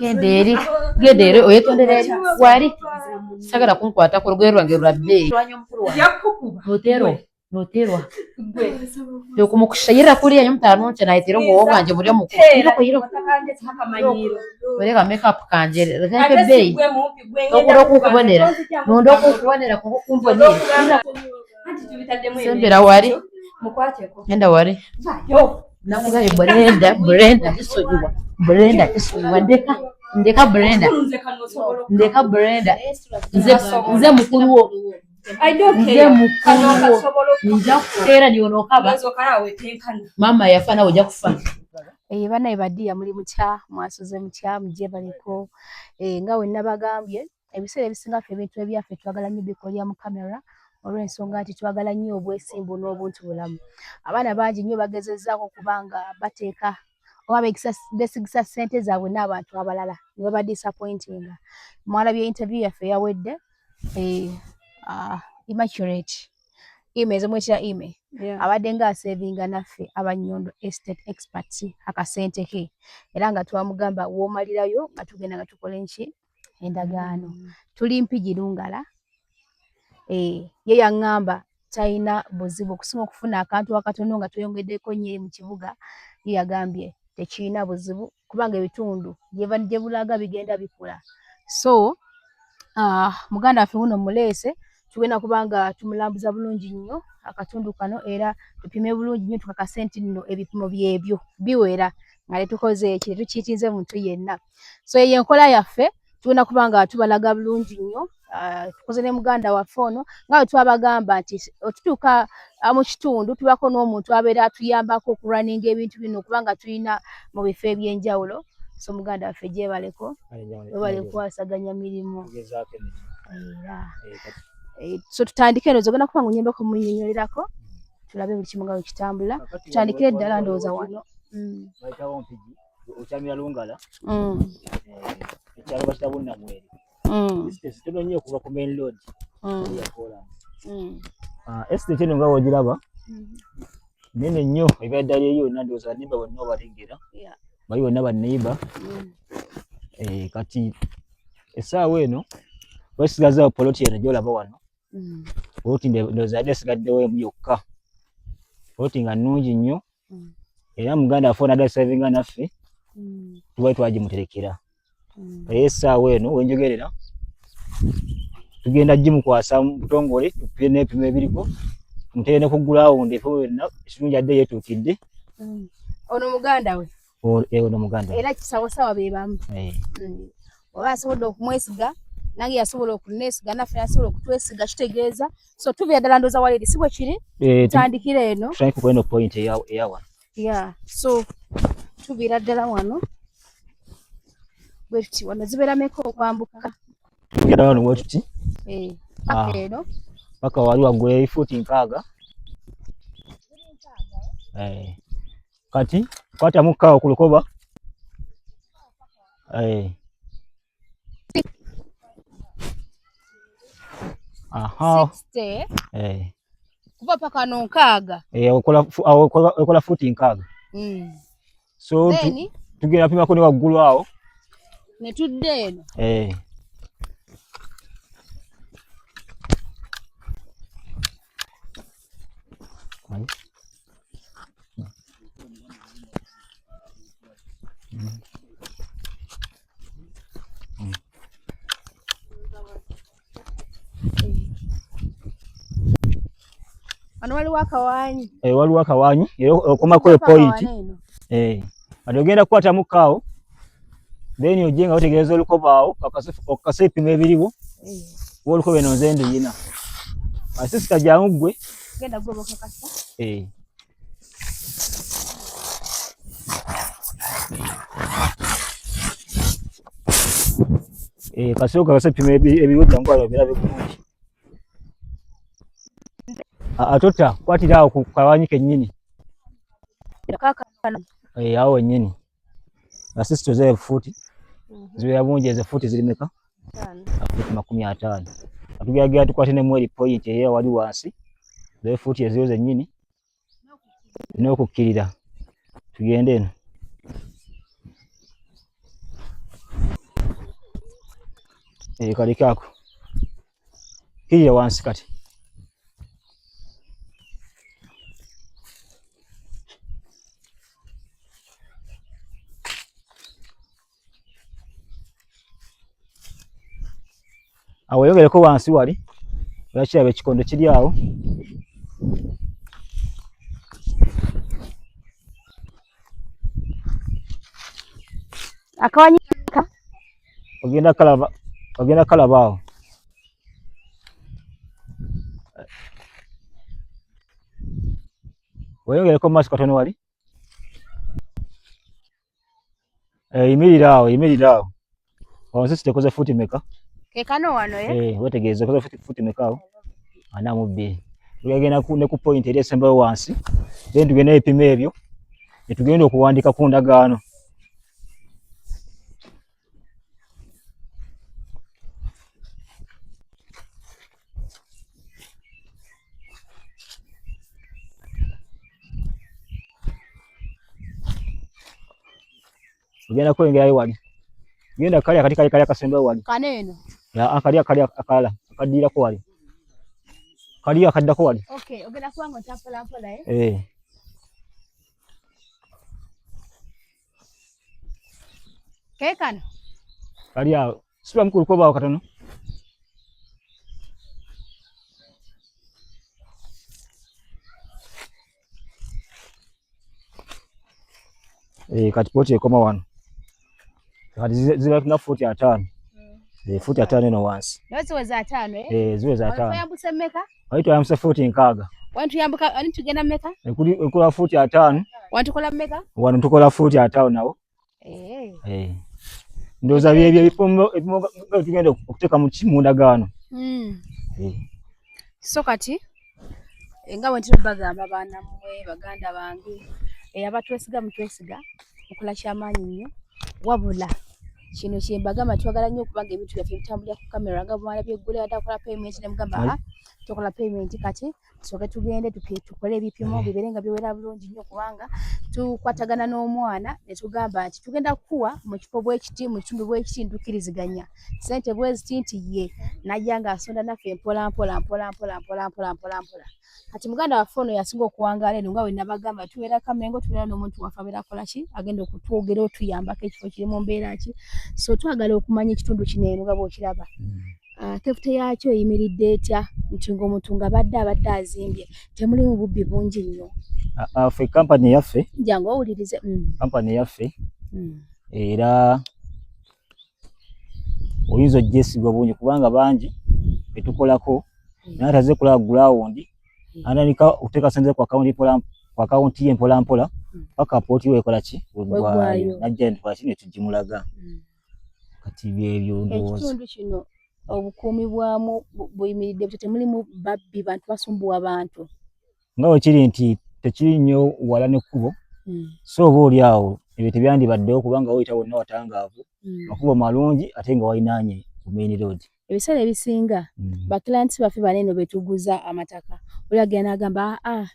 Genda eri, genda eri oyetondera eri wali. Sagala kunkwata ku lugoye lwange lwa bbeeyi. Noterwa, noterwa. Okumukushayira kuriya nyomutaano nkye nayetera obwoba bwangye buri omu iroko iroko. Oreka make up kangye reka ebbeeyi. Okura okukubonera, nonda okukubonera kwonka okumbonera. Sembera wari. Genda wari. Nakugaye Brenda, Brenda kisonyiwa. Brenda kisonyiwa. Ndeka, ndeka Brenda. Ndeka Brenda. Nze, nze mukulu wo. Nze mukulu wo. Nja kuteera niwe nokaba. Maama yafa nawe ojja kufa. Eh, banaye badiya muli mutya, mwasuze mutya, mugyebaleko. Eh, nga we nabagambye ebiseera ebisinga ffe ebintu ebyaffe twagala nnyo bikolera mu kamera olw'ensonga nti twagala nnyo obwesimbu n'obuntu bulamu. Abaana bangi nnyo bagezezzaako okuba nga bateeka oba beesigisa ssente zaabwe n'abantu abalala ne baba disappointinga. Mwalabye interview yaffe eyawedde, eh, Immaculate Ime ezomwetira Ime abadde nga asevinga naffe Abanyondo Estate Experts akasente ke, era nga twamugamba w'omalirayo nga tugenda nga tukola enki endagaano. Tuli Mpigi Lungala, eh, ye yaŋŋamba talina buzibu okusinga okufuna akantu akatono nga tweyongeddeko nnyo eri mu kibuga. Ye yagambye tekirina buzibu kubanga ebitundu gye bulaga bigenda bikula. So muganda waffe wuno muleese, tugenda kuba nga tumulambuza bulungi nnyo akatundu kano, era tupime bulungi nnyo tukakase nti nno ebipimo byebyo biwera nga tetukoze eki, tetukiitinze muntu yenna. So eyo enkola yaffe, tugenda kuba nga tubalaga bulungi nnyo. Tukoze ne muganda waffe ono nga bwe twabagamba nti otutuuka mu kitundu tubako n'omuntu abeera atuyambako okulwaninga ebintu bino kubanga tulina mu bifo eby'enjawulo. So muganda waffe gyebaleko, webale kukwasaganya mirimu. Era so tutandike, ndowooza ogenda kuba nga onyambako munnyonnyolerako tulabe buli kimu nga bwe kitambula. Tutandikire ddala ndowooza wano. Bayitawo Mpigi, okyamira Lungala, ekyalo bakita Bunnamweri. Distance tono nnyo okuva ku main road ya koolansi. Estate eno nga wogiraba nene nnyo, ebyaddala eri yonna ndowooza baneiba bonna obalengera, bali bonna baneiba. Kati essaawa eno basigazawo poloti eno gyolaba wano. Poloti ndowooza yadde esigaddewo emu yokka, poloti nga nnungi nnyo, era muganda waffe onadde asavinga naffe tubaye twagimuterekera. Naye essaawa eno wenjogerera tugenda gimukwasa mu butongole, tupime n'ebipimo ebiriko, tumutere ne ku gulawundi ebipimo byonna ekirungi adde yeetuukidde. Ono muganda we? Ono muganda we. Era kisawasawa be bamu. Oba asobodde okumwesiga, nange yasobola okuneesiga, naffe yasobola okutwesiga, kitegeeza so tuviira ddala ndowooza wali eri, si bwe kiri? Tutandikire eno. Tutandike ku eno point eya wano. Yeah, so tuviira ddala wano bwe tuti, wano zibeera meka okwambuka? Tuviira wano bwe tuti. Paka eno. Paka wali waggulu eri fuuti 60. Kati kwatamu kaawo ku lukoba. Aha. 60. Kuva paka no 60. Okola fuuti 60. So tugenda pimako ne waggulu awo. Ne tudda eno. Wano waliwo akawaanyi. Waliwo akawaanyi era okomako e point. Kati ogenda kukwatamu kaawo, then ojje nga wetegereza olukoba awo, okakase ebipimo ebiriwo. Kuba olukoba eno nze nduyina. Asisita jangu ggwe. Genda gwe bokakasa. Kasooka kakase ebipimo ebiriwo, jangu wano obirabe bulungi. Atota kwatira awo ku kawaanyi kennyini. Awo wennyini. Asisita ozeeyo fuuti. Zibeera bungi ezo fuuti ziri meka? Fuuti 50. Atugeragera tukwate ne mweri point eyo wali wansi. Zeeyo fuuti eziyo zennyini. N'okukkirira. Tugende eno. Eh, kaleke ako. Kirira wansi kati. Awo weyogereko wansi wali olakiraba ekikondo kiri awo. Akawanyika ogenda kalaba, ogenda kalaba awo. Weeyongereko mu maaso katono wali. Eh, yimirira awo, yimirira awo. Wansi sitekoze futi meka? Kekano wano eh? Eh, wetegereze okoze futi meka awo? 42. Tugenda ne ku point eri esembayo wansi, then tugenda ebipimo ebyo ne tugenda okuwandiika ku ndagaano. Ogenda kweyongerayo wali. Genda kali akati kali kali akasembayo wali. Kano eno. Ya akali akali akalala akaddirako wali. Kali akaddako wali. Okay, ogenda kuba nga otambula mpola eh? Eh. Ke kano. Kali awo. Siba mukulu ko bawo katono. Eh, kati poti ekoma wano. Kati ziba tuna futi 5. Eh, futi 5 eno wansi. Nawe ziweza 5 eh? Eh, ziweza 5. Twayambuse mmeka? Wali twayambuse futi 6. Wali tuyambuka, wali tugenda mmeka? Ekula futi 5. Wali tukola mmeka? Wano tukola futi 5 nawo. Eh. Eh. Ndowooza byebyo ebipimo nga tugenda okuteeka mu ndagaano. Eh. So kati nga bwe ntera bagamba baana mmwe baganda bange, abatwesiga mutwesiga mukola kyamaanyi nnyo, wabula kino kye mbagamba twagala nnyo okubanga ebintu byaffe bitambulira ku kamera nga bw'alabye eggulu ate akola payment ne mugamba, ah, tukola payment kati tusooke tugende tukole ebipimo bibeere nga biwera bulungi nnyo kubanga tukwatagana n'omwana ne tugamba nti tugenda kukuwa mu kifo bwe kiti, mu kitundu bwe kiti, ntukkiriziganya ssente bwe ziti nti ye n'ajja ng'asonda naffe mpola mpola mpola mpola mpola mpola mpola mpola. Kati muganda waffe ono yasinga okuwangaala eno nga bwe nabagamba tubeera Kamengo, tubeera n'omuntu waffe abeera akola ki, agenda okutwogera otuyambako ekifo kiri mu mbeera ki. So twagala okumanya ekitundu kino eno nga bw'okiraba. Tefute yaakyo eyimiridde etya nti ng'omuntu nga badde azimbye temulimu bubbi bungi nnyo. Ffe kampani yaffe jangu owulirize. Kampani yaffe era oyinza ogyesiga obungi kubanga bangi betukolako naye ataze kulaba ground atandika okuteeka ssente ku akawunti mpola ku akawunti ye mpola mpola paka pooti weekola ki weggwayo najja netukola ki netugimulaga. Kati byebyo ndowooza. Ekitundu kino obukuumi bwamu buyimiridde butya, temulimu babbi, bantu basumbuwa bantu? Nga bwe kiri nti tekiri nnyo wala n'ekkubo, so oba oli awo ebyo tebyandibaddewo kubanga woyita wonna watangaavu, makubo malungi ate nga walinaanye ku main road. Ebiseera ebisinga ba clients baffe bano eno betuguza amataka, oli agenda n'agamba ah,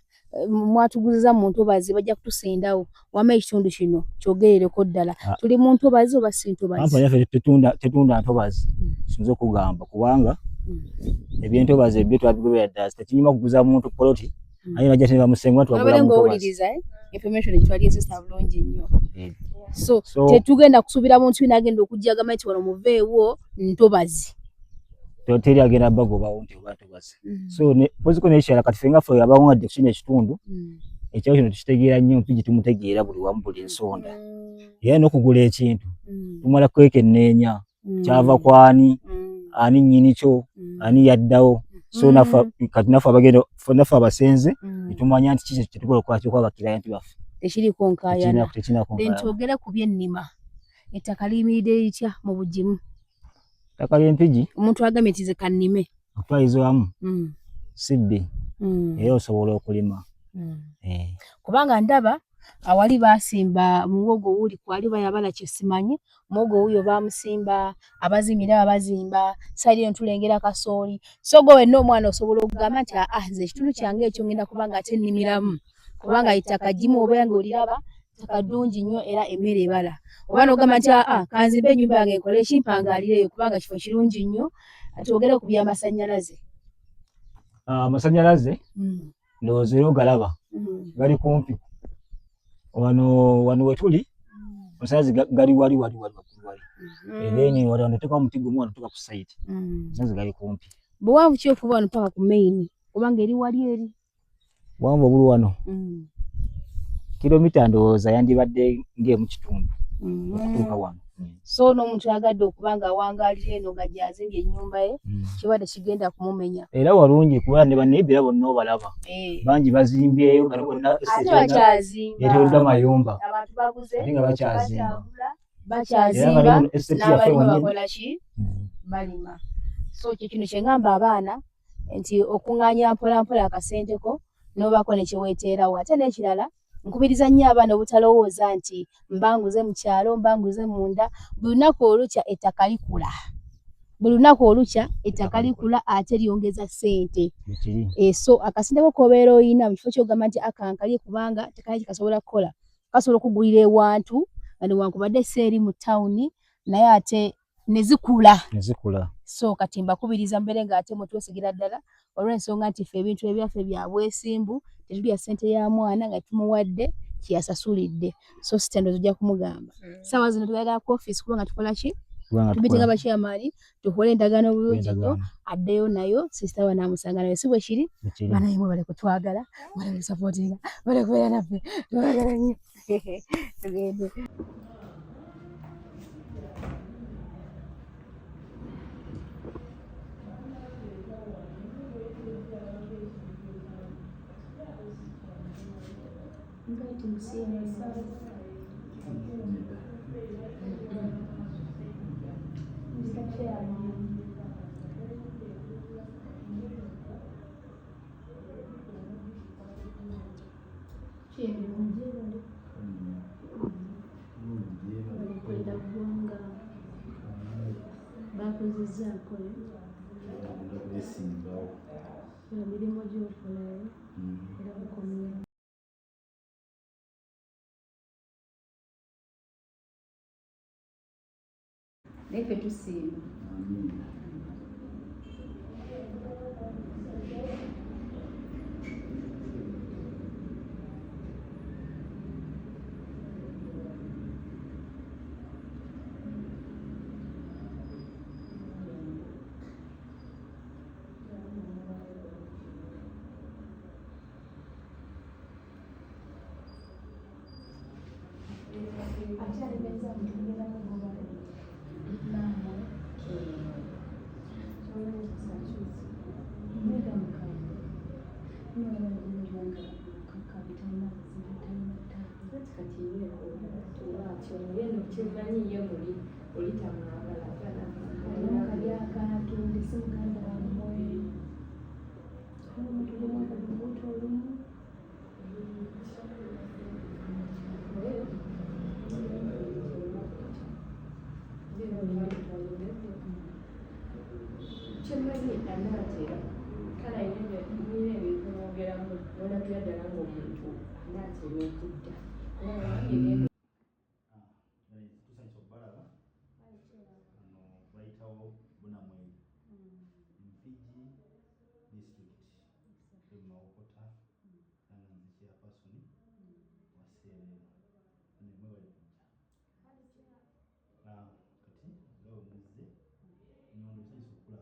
mwatuguziza mu ntobazi bajja kutusendawo, wamma ekitundu kino kyogerereko ddala tuli mu ntobazi oba si ntobazi? Kampani yaffe tetunda ntobazi, sinza okugamba kubanga ebyentobazi ebyo twabigobera ddala, tekinyuma kuguza muntu poloti aye bajja ne bamusenga twagula mu ntobazi. Information gitwalize bulungi nnyo. So tetugenda kusuubira muntu yina agenda okujja agamba nti wano muveewo ntobazi. Teri agenda bagobawo nti oba ntobazi. So poziko n'ekirala kati ffe nga ffe abawangadde ku kino ekitundu, ekyalo kino tukitegeera nnyo, Mpigi tumutegeera buli wamu buli nsonda. Era n'okugula ekintu tumala kwekenneenya kyava kwani, ani nnyini kyo, ani yaddawo. So kati naffe abagenda naffe abasenze ne tumanya nti kiki kye tukola okukola ky'okuba bakirayenti baffe. Tekiriiko nkaayana. Tekirina Then twogere ku byennima, ettaka liyimiridde litya mu bugimu? Ettaka ly'Empigi omuntu agambye nti nze kannime okutwaliza wamu si bbi, era osobola okulima. Kubanga ndaba awali baasimba muwogo wuuli kwali bayabala kye simanyi, muwogo wuuyo baamusimba, abazimbi ndaba bazimba, sayidi eno tulengera kasooli. So gwe wenna omwana osobola okugamba nti aa nze ekitundu kyange ekyo ngenda kuba nga ate nnimiramu kubanga ettaka ggimu obeera ng'oliraba Ttaka ddungi nnyo era emmere ebala. Oba n'ogamba nti aa kanzimbe ennyumba yange nkole kimpangaalireyo kubanga kifo kirungi nnyo. Twogere ku by'amasannyalaze. Amasannyalaze ndowooza era ogalaba gali kumpi wano wano wetuli amasannyalaze gali wali wali wali waggulu wali then wali wano oteekawo omuti gumu wano otuuka ku site amasannyalaze gali kumpi. Buwanvu ki okuva wano paka ku main kubanga eri wali eri? Buwanvu obuli wano kilomita ndowooza yandibadde ng'emu kitundu okutuuka wano. So n'omuntu ayagadde okuba nga awangaalira eno nga gy'azimbye ennyumba ye kiba tekigenda kumumenya. Era walungi kuba ne banneebira bonna obalaba bangi bazimbyeyo nga bonna ate bakyazimba yetooloddwa mayumba abantu baguze ate nga bakyazimba bakyazimba n'abalima bakola ki balima. So kye kino kye ngamba abaana nti okuŋŋaanya mpolampola akasente ko n'obaako ne kye weeteerawo. Ate n'ekirala nkubiriza nnyo abaana obutalowooza nti mbanguze mu kyalo mbanguze munda. Buli lunaku olukya ettaka likula, buli lunaku olukya ettaka likula ate lyongeza ssente. So akasente ko k'obeera oyina mu kifo ky'okugamba nti akankalye kubanga tekalina kye kasobola kukola, kasobola okukugulira ewantu nga newankubadde si eri mu tawuni naye ate ne zikula. So kati mbakubiriza mubeere nga ate mutwesigira ddala olw'ensonga nti ffe ebintu ebyaffe bya bwesimbu, tetulya ssente ya mwana nga tumuwadde kye yasasulidde. So sitendo ojja kumugamba ssaawa zino tuyagala ku ofiisi kubanga tukola ki tumitinga bakyamaani tukole endagaano bulungi nnyo addeyo nayo sisita we anaamusanga nayo si bwe kiri. Banaye mwebale kutwagala, mwebale kusapootinga, mwebale kubeera naffe, tubagala nnyo. Tugende. Mr. Chairman. Balikolera ggwanga bakuzizzaako emirimu gy'okola era bukomyewo. Naye ffe tusiima. Kyemmanyi anaatera kale alina nina ebintu mwogeramu nolabira ddala ng'omuntu anaatera okudda. Tusanyusa okubalaba ano bayitawo Bunamweri Mpigi district Mawokota nga nze chairperson wa CLL mwebale kujja. Kati nga bwe muzze nyondo nsanyusa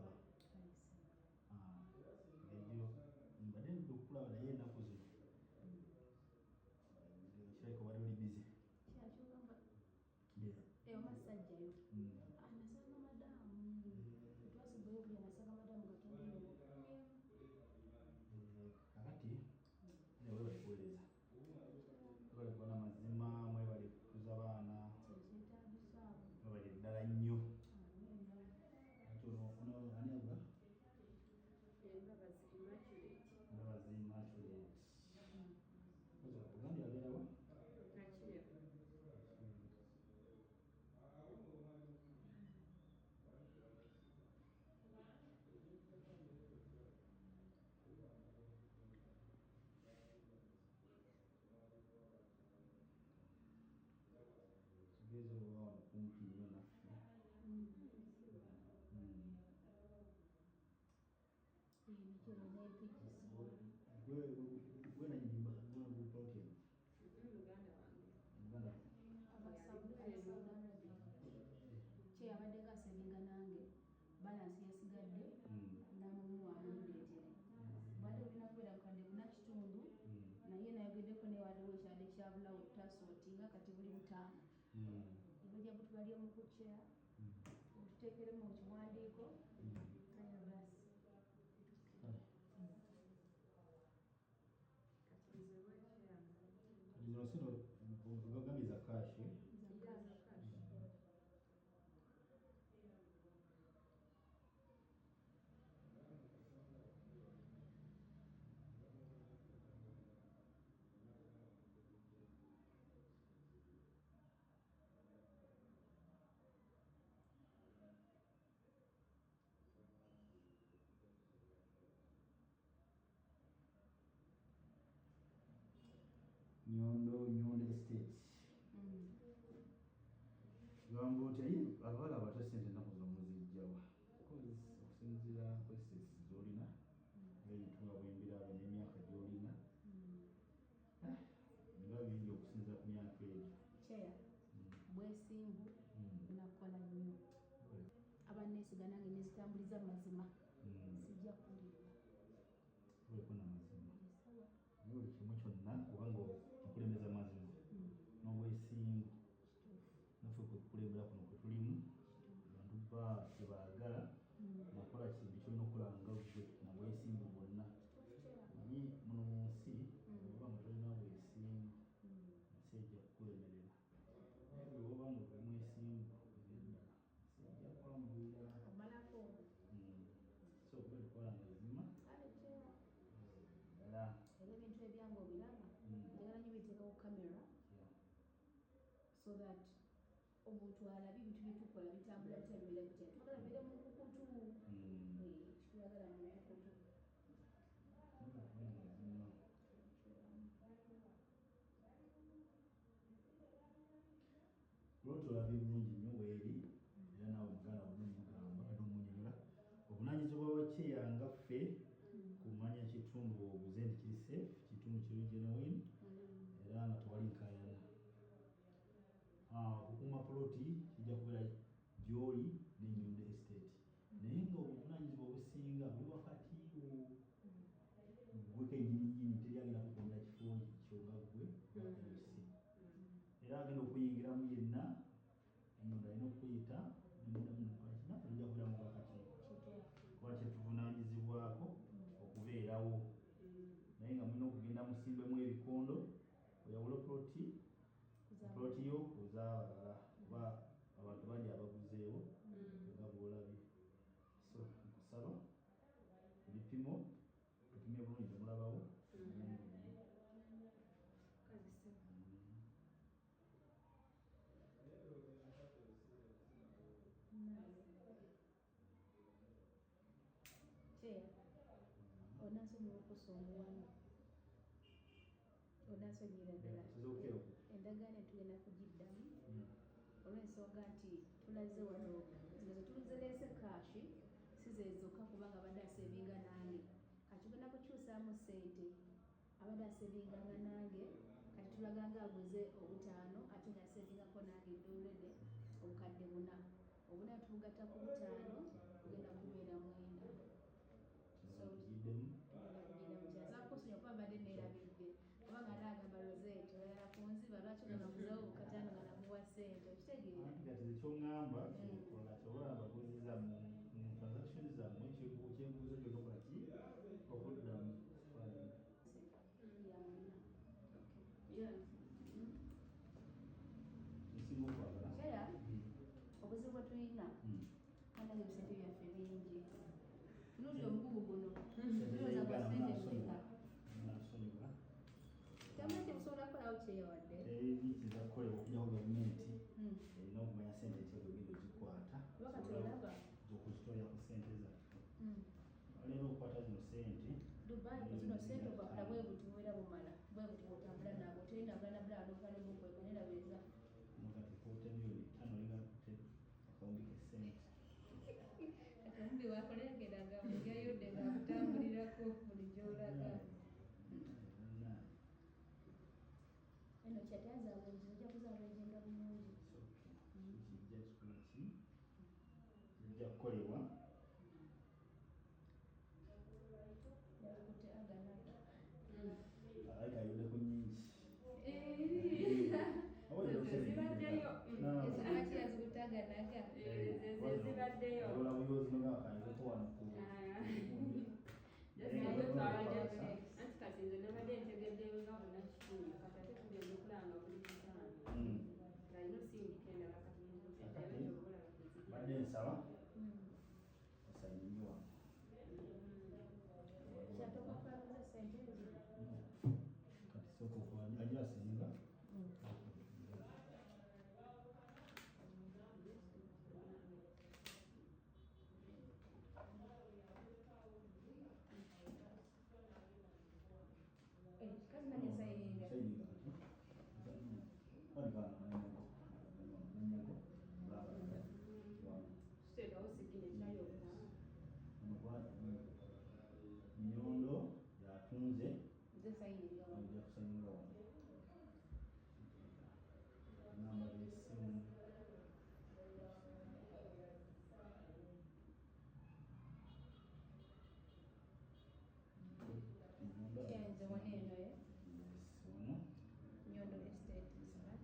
okukulaba egyo mbadde ndudde okukulaba naye ennaku zino kirabika obadde oli busy. Kakati mwebale kuweereza, mwebale kuba n'amazima, mwebale kukuza baana, mwebale ddala nnyo. Kati ono ono ani avuga? Mbabazi Immaculate. Ogambye abeera wa? Gwe nanyini plot eno? Muganda wange. Kye yabadde gasevinga nange balance yasigadde namumuwa amundeetere. Bwadde bulina kubeera bukadde 4.5, naye nayogeddeko ne waliwo ekyadde kyabulawo tasootinga kati buli 5. Ebajja butubali omukucya otuteekeremu mu kiwandiiko kale basi. Kati zino sente ogambye za cash? Nyondo Estate. Gamba otya abawala abato sente ennaku zino muzijjawa? Okusinziira ku estates z'olina n'ebintu nga bwembiraba n'emyaka gy'olina nga bingi okusinziira ku myaka egyo. Chair, bwesimbu nakola nnyo. Abanneesiga nange nezitambuliza mazima. Sijja kulimba. Oleko na mazima. Naye buli kimu kyonna kubanga okulembeza mazima n'obwesimbu. Naffe kwe kukulembera kuno kwe tulimu, abantu ba tebaagala nakola kintu kyolina okukola nga ggwe na bwesimbu bwonna. Manyi muno mu nsi oba nga tolina bwesimbu ensi ejja kukulemerera. Naye bwe oba nga oli mwesimbu ebyaddala ensi ejja kwanguyira. So bwe tukola mazima. Ddala. Era ebintu ebyange obiraba, njagala nnyo biteeka ku kamera so that omuntu alabye ebintu bye tukola bitambula bitya, bibeera bitya. Twagala bibeere mu nkukutu. Kitwagala mu nkukutu. Lwoti olabye bulungi nnyo weeri, era naawe muganda wo n'omugamba ate omunyonyola obuvunaanyizibwa bwa kyeya nga ffe kumanya kitundu oguze nti kiri safe, kitundu kiri genuine era nga tewali nkaayana. Okukuuma poloti kijja kubeera gy'oli ne Nyondo Estate, naye nga obuvunaanyizibwa obusinga buli wakati wo ggwe kennyini nnyini, teri agenda kukuumira kifo kyo nga ggwe LC. Era agenda okuyingiramu yenna omuntu alina okuyita nemuddamu nemukola ki, naffe tujja kubeera mu bwakakiiko kuba kyetuvunaanyizibwako okubeerawo, naye nga mulina okugenda musimbemu ebikondo oyawule poloti yo kuzabalala kuba abantu bangi abaguzeewo nga bw'olabye. So nkusaba ebipimo tupime bulungi temulabawo. Chair, onansonyiwa okusonguwamu, onansonyiira ddala. Endagaano tugenda kugiddamu olw'ensonga nti tulaze wano zino ze tuzireese kaashi si ze zokka kubanga abadde asevinga nange, kati tugenda kukyusaamu ssente. Abadde asevinganga nange kati tulaga nga aguze 5 ate nga asevingako nange ddoolede obukadde 4, 4 tubugatta ku 5 tugenda kubeera 9. So tugenda kugiddamu kyaza kuba mbadde neerabidde kubanga naagamba Rosette oyala kunziba lwaki ogenda kuzeewo bukataano nga namuwa ssente, okitegeera? Kati ekyoŋŋamba kyekola kyobola abaguziza mu transaction zammwe kyenguzo gy'onokola ki okuddamu. Nsinga okwagala. Chair, obuzibu bwe tulina anange ebisente byaffe bingi. Tunuulira omugugu guno. Tulowooza gwa ssente mmeka? Nansonyiwa. Temumanyi kyemusobola kukolawo kyeyawadde. Teri kiza kukolebwa okuggyako gavumenti erina okumanya ssente ki ogenda ogikwata Kuba kati olaba. okuzitolera ku ssente zaffe. Olina okukwata zino ssente. Dubai zino ssente obapula bwe buti bubeera bumala bwe buti bw'otambula nabwo terina bulala bulala n'okuba n'obukweka nerabiriza. Kati 40 million 5 olinga akawumbi k'essente. Buli gy'olaga. Eno kyataza ojja kuzaala bulungi. Kijja kikola ki? Kijja kukolebwa. Yakutte aganaga. Alayika ayodde ku nnyingi. Zibaddeyo. Lwaki yazikutte aganaga? Zibaddeyo. Oyola buyozi nga kayodeko wano ku. Anti kati nze nabadde ntegedde nga bonna kitundu kati ate tugenda okulaba nga buli bitaano ng'alina osindika endala kati Badde nsaba osayinye wano. Kyatoka ssente ezo. Kati sooka okuwa ajja asinga. Kazi nani sayininga? Sayininga kati. Wandika amannya go. Amannya go. Wano. Tuteekawo signature yokka. Nnyondo yatunze Nze sayininga wano. ojja kusayininga wano. Namba y'essimu. Kyenze wano eno ye. Yes, wano. Nyondo Estate is that.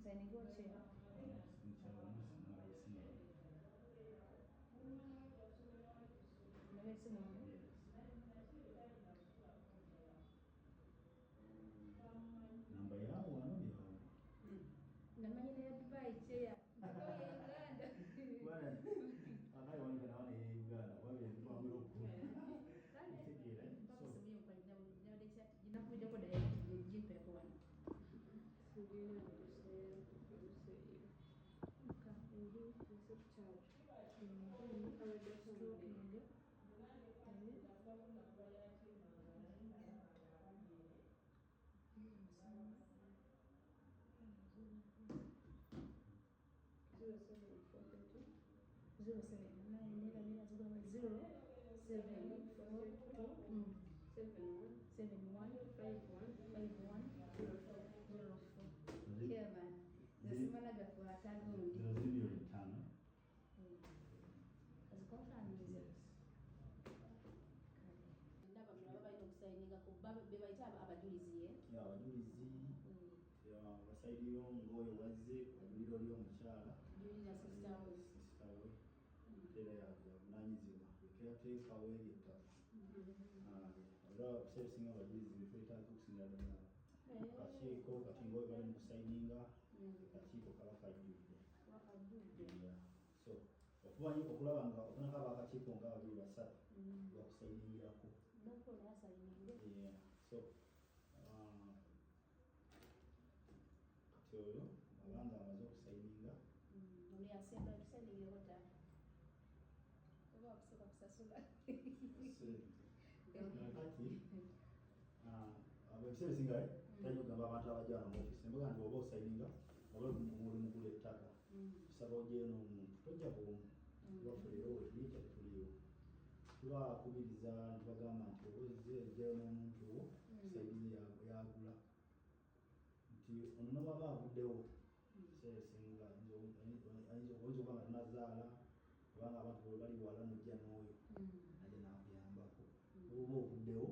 Nsayininga ki? Signature wano, namba y'essimu. Namba y'essimu wano. Yes. Namba yawo wano yawo. Namanyi ne Dubai kyeya. Dubai ya Uganda. Bwana, akayiwanika nawana ye Uganda, wabye twagala okukola. Kitegeera, so Ginakuddeko direct gimpeeko wano. Sigenda oluseeyo. Nse ku charge. Stroking. 0742 07 nera zigamba 0742 71 71 51 51 04. 04. Chairman, nze simala gakwata gundi. Zino ziri milioni 5. Azikonfirminze. Yes. Ndaba mulaba balina okusayininga ku be bayita abajulizi ye. Ya, abajulizi ya, basaidiyo ng'oyo wazze ajulira oli omukyala. Julira sister we. Sister we. Era yavunaanyizibwa ekeyateeka weeri ettaka. Era ebiseera ebisinga abajulizi betwetaaga okusingira ddala kakiiko kati ng'oyo bali mu kusayininga kakiiko kaba kajjudde. Yeah. So okuba nnyo okulaba nga ofunako abakakiiko nga babiri basatu bakusayiningirako. N'okukola nasayininge. Yeah. So kati oyo abanga amaze okusayininga Ono yasemba tusayiningireko ttaano. Oba wakusooka kusasula. Kati ebiseera ebisinga talina okugamba abantu abajja wano mu ofiisi nembaga nti oba osayininga oba oli mugula ettaka tusaba ojjeyo n'omuntu tojja bwomu waffe leero wetuli tetuliiwo tubakubiriza ntibagamba nti oba ozze ojjayo n'omuntu wo sayininga yagula nti ono nobaba avuddewo ebiseera ebisinga ayinza okuba nga tonazaala kubanga abantu bwe bali wala nojja n'oyo najja n'akuyambako oba ovuddewo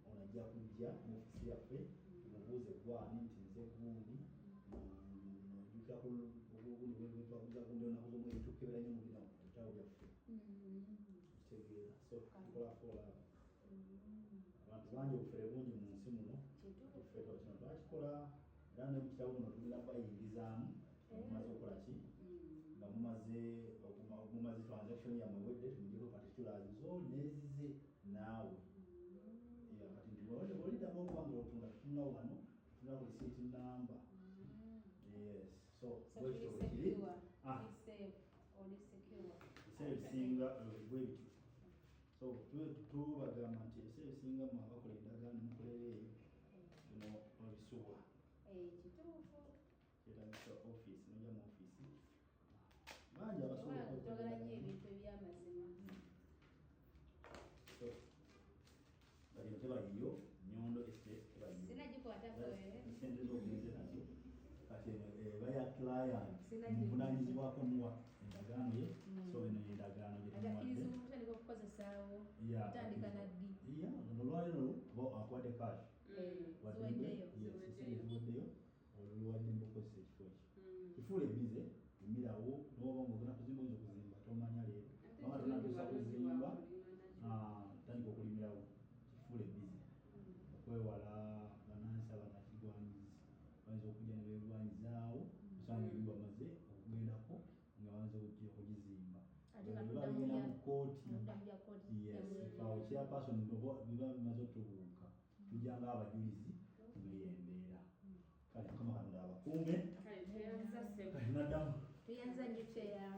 ono ajja kujja mu ofiisi yaffe tumubuuze gwani nti nze gundi ojjukira ku gundi olunaku z'omwezi tukebera nnyo mu bino bitabo byaffe kitegeera. So tukola follow up. Abantu bangi obufere bungi mu nsi muno ffe kino twakikola era ne mu kitabo muno tugenda bayingizaamu mumaze okukola ki nga mumaze transaction yammwe ewedde tumuggyeko particulars zo nezize naawe. Kati nti oliddamu okuba nga otunda tutunula wano tutunula ku receipt number. Yes, so So bwekityo tuli bwe kiri. secure. Ah. Tuli safe. Oli secure. Ebiseera ebisinga bwe bityo. So tubagamba nti ebiseera ebisinga mwe abakola endagaano mukolera eyo N'obisubwa. Eh, kituufu. Kyetagisa office, nojja mu office. Bangi abasobola. Twagala nnyo ebintu eby'amazima. So, bali tebayiyo Nyondo Estate tebayiyo. Sinagikwatako eh. Sente z'ogenze nazo kati eno eba ya client, Sinagi- muvunanyizibwako muwa endagaano ye. So eno yendagaano gye tumuwadde. Agakkiriza okutandika okukozesaawo kutandika na ddi? Yeah, luno olwaleero kuba akuwadde cash. Ziweddeyo. Yes, sente ziweddeyo, olwo luwadde okukozesa ekifo ekyo. Kifuule bize emirawo noba nga ogenda kuzimba, oyinza okuzimba tomanya leero kubanga tonatuusa kuzimba. Ah, tandika okulimirawo, kifuule bize okwewala bannansi abanakigwanyizi bayinza okujja ne beegwanyizaawo, osanga enyumba bamaze okugendako nga bamaze okugizimba. Ate nga Biba tudda mu bigenda bya- mu kooti. Tudda mu bya kooti. Yes, awo chairperson biba bimaze otubuuka, tujja nga abajulizi muri embeera. Kale Mukama Katonda abakuume. Kale tweyanza ssebo. Kale naddamu. Tweyanza nnyo kyeya.